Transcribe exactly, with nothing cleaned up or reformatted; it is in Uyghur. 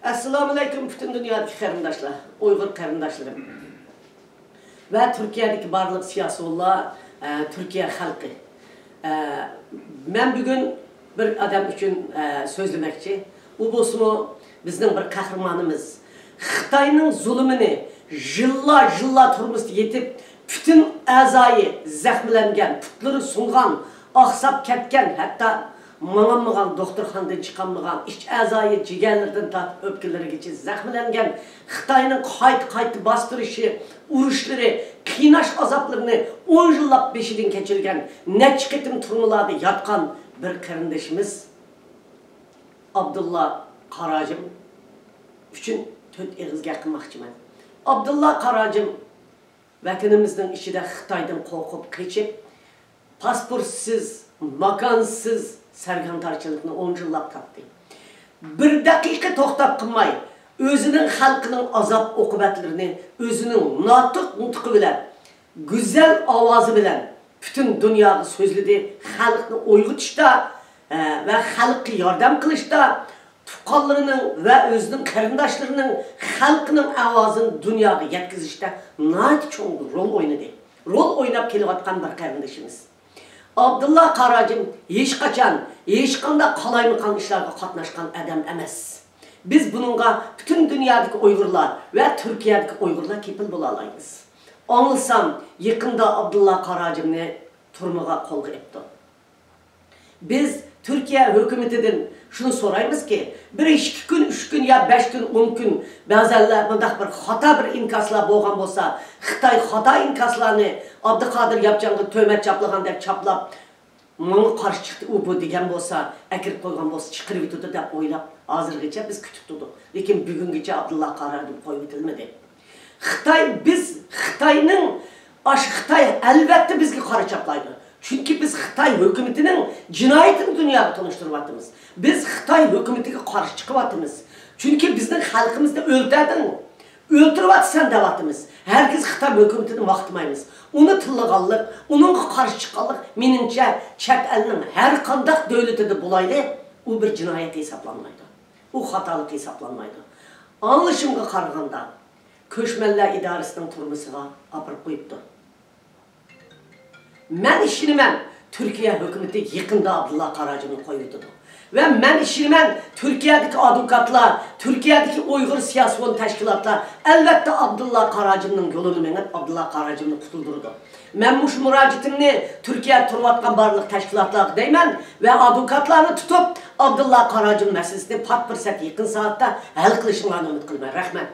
ئەسسالامۇئەلەيكۇم، پۈتۈن دۇنيادىكى قېرىنداشلار، ئۇيغۇر قېرىنداشلىرىم ۋە تۈركىيەدىكى بارلىق سىياسىيونلار، ئە، تۈركىيە خەلقى. ئە، مەن بۈگۈن بىر ئادەم ئۈچۈن، ئە، سۆزلىمەكچى. ئۇ بولسىمۇ بىزنىڭ بىر قەھرىمانىمىز. خىتاينىڭ زۇلۇمىنى يىللار، يىللار تۈرمىسىدە يېتىپ، پۈتۈن ئەزايى زەخىملەنگەن، پۇتلىرى سۇنغان، ئاقساپ كەتكەن، ھەتتا ماڭالمىغان، دوختۇرخانىدىن چىقالمىغان، ئىچ ئەزايى، جىگەرلىرىدىن تارتىپ ئۆپكىلىرىگىچە زەخىملەنگەن، خىتاينىڭ قايتا-قايتا باستۇرۇشى، ئۇرۇشلىرى، قىيناش ئازابلىرىنى ئون يىللاپ بېشىدىن كەچۈرگەن، نەچچە قېتىم تۈرمىلاردا ياتقان بىر قېرىندىشىمىز ئابدۇللا قاراجىم ئۈچۈن تۆت ئېغىز گەپ قىلماقچىمەن. ئابدۇللا قاراجىم ۋەتىنىمىزنىڭ ئىچىدە خىتايدىن قورقۇپ قېچىپ، پاسپورتسىز، ماكانسىز سەرگەردانچىلىقنى ئون يىللاپ تارتتى. بىر دەقىقە توختاپ قىلماي، ئۆزىنىڭ خەلقىنىڭ ئازاب ئوقۇبەتلىرىنى ئۆزىنىڭ ناتىق نۇتقى بىلەن، گۈزەل ئاۋازى بىلەن پۈتۈن دۇنياغا سۆزلىدى. خەلقنى ئويغىتىشتا، ئە، ۋە خەلققە ياردەم قىلىشتا، تۇغقانلىرىنىڭ ۋە ئۆزىنىڭ قېرىنداشلىرىنىڭ، خەلقىنىڭ ئاۋازىنى دۇنياغا يەتكۈزۈشتە ناھايىتى چوڭ رول ئوينىدى. رول ئويناپ كېلىۋاتقان بىر قېرىندىشىمىز. ئابدۇللا قاراجىم ھېچقاچان، ھېچقانداق قالايمىقان ئىشلارغا قاتناشقان ئادەم ئەمەس. بىز بۇنىڭغا پۈتۈن دۇنيادىكى ئۇيغۇرلار ۋە تۈركىيەدىكى ئۇيغۇرلار كېپىل بولالايمىز. ئاڭلىسام، يېقىندا ئابدۇللا قاراجىمنى تۈرمىگە قولغا ئېلىپتۇ. بىز تۈركىيە ھۆكۈمىتىدىن شۇنى سورايمىزكى، بىر ئىككى كۈن، ئۈچ كۈن يا بەش كۈن، ئون كۈن، بەزەنلەر مۇنداق بىر خاتا بىر ئىنكاسلار بولغان بولسا، خىتاي خاتا ئىنكاسلارنى ئابدۇقادىر ياپچانغا تۆھمەت چاپلىغاندەك چاپلاپ، ماڭا قارشى چىقتى، ئۇ بۇ دېگەن بولسا، ئەكىرىپ قويغان بولسا، چىقىرىۋېتىدۇ دەپ ئويلاپ، ھازىرغىچە بىز كۈتۈپ تۇردۇق. لېكىن بۈگۈنگىچە ئابدۇللا قاراجىم قويۇۋېتىلمىدى. خىتاي، بىز خىتاينىڭ، ئاشۇ خىتاي ئەلۋەتتە بىزگە قارا چاپلايدۇ. چۈنكى بىز خىتاي ھۆكۈمىتىنىڭ جىنايىتىنى دۇنياغا تونۇشتۇرۇۋاتىمىز. بىز خىتاي ھۆكۈمىتىگە قارشى چىقىۋاتىمىز. چۈنكى بىزنىڭ خەلقىمىزنى ئۆلتۈردۈڭ، ئۆلتۈرۈۋاتىسەن دەۋاتىمىز. ھەرگىز خىتاي ھۆكۈمىتىنى ماختىمايمىز. ئۇنى تىللىغانلىق، ئۇنىڭغا قارشى چىققانلىق، مېنىڭچە، چەت ئەلنىڭ ھەر قانداق دۆلىتىدە بولايلى، ئۇ بىر جىنايەت ھېسابلانمايدۇ. ئۇ خاتالىق ھېسابلانمايدۇ. ئاڭلىشىمغا قارىغاندا، كۆچمەنلەر ئىدارىسىنىڭ تۈرمىسىغا ئاپىرىپ قويۇپتۇ. مەن ئىشىنىمەن، تۈركىيە ھۆكۈمىتى يېقىندا ئابدۇللا قاراجىمنى قويۇۋېتىدۇ. ۋە مەن ئىشىنىمەن، تۈركىيەدىكى ئادۋوكاتلار، تۈركىيەدىكى ئۇيغۇر سىياسىيون تەشكىلاتلار ئەلۋەتتە ئابدۇللا قاراجىمنىڭ يولىنى مېڭىپ، ئابدۇللا قاراجىمنى قۇتۇلدۇرىدۇ. مەن مۇشۇ مۇراجىئىتىمنى تۈركىيەدە تۇرۇۋاتقان بارلىق تەشكىلاتلارغا دەيمەن ۋە ئادۋوكاتلارنى تۇتۇپ، ئابدۇللا قاراجىم مەسىلىسىنى پات پۇرسەت يېقىن سائەتتە ھەل قىلىشىڭلارنى ئۈمىد قىلىمەن. رەھمەت.